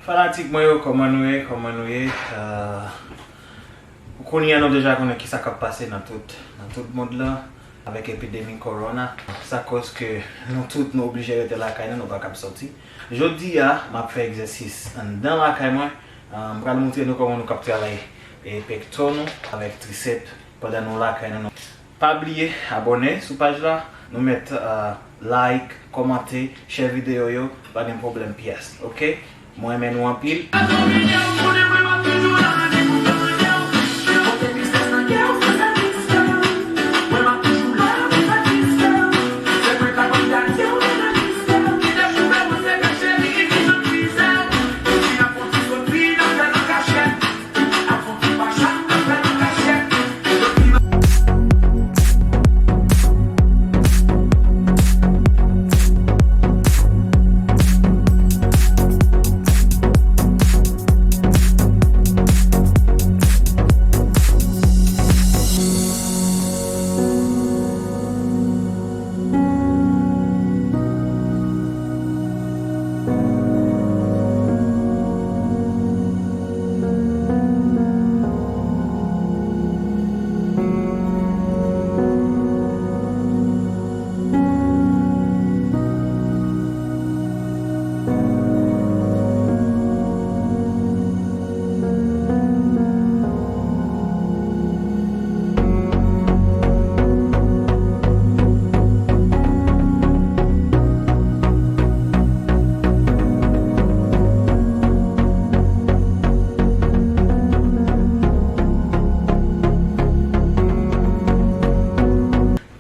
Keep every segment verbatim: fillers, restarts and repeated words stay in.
Fanatik mwen yo, kòman nou ye? Kòman nou ye? Euh, kounye a nou deja konnen kisa k ap pase nan tout, nan tout mond lan avèk epidemi kowona. Sa koz ke nou tout nou oblije rete lakay nou, nou pa kab sòti. Jodi a, m ap fè egzèsis anndan lakay mwen. Euh, m pral montre nou kòman nou kab travay e pekto nou avèk trisèp pandan nou lakay nou. Pa bliye abòne sou paj la, nou mèt, euh, like, kòmante, share videyo yo, pa gen pwoblèm pyès, oke? Mwen renmen nou anpil.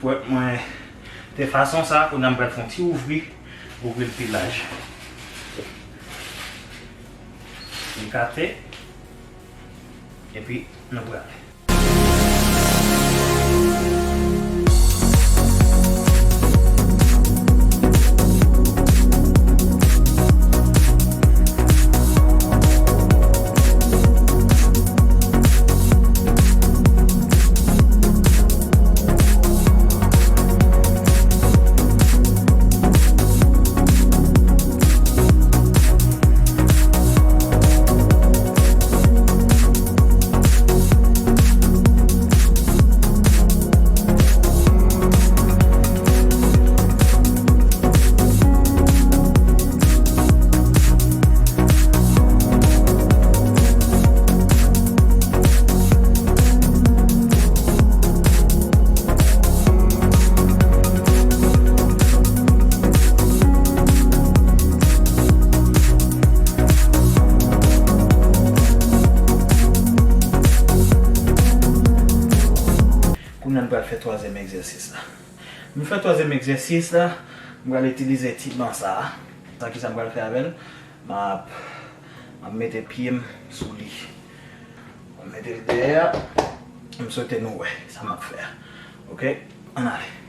Pwèt mwen de fason sa, kounye a m pral fè yon ti ouvri, ouvri l pi laj. Ekate. Epi, nou prale. Kounye a n pral fè twazyèm egzèsis la. M fè twazyèm egzèsis la, m pral itilize ti ban sa a. Sa ki sa m pral fè avè l? M ap, m ap mete pye m sou li. M mete l dèyè. M swete nou wè sa m ap fè a. Oke? Ann ale.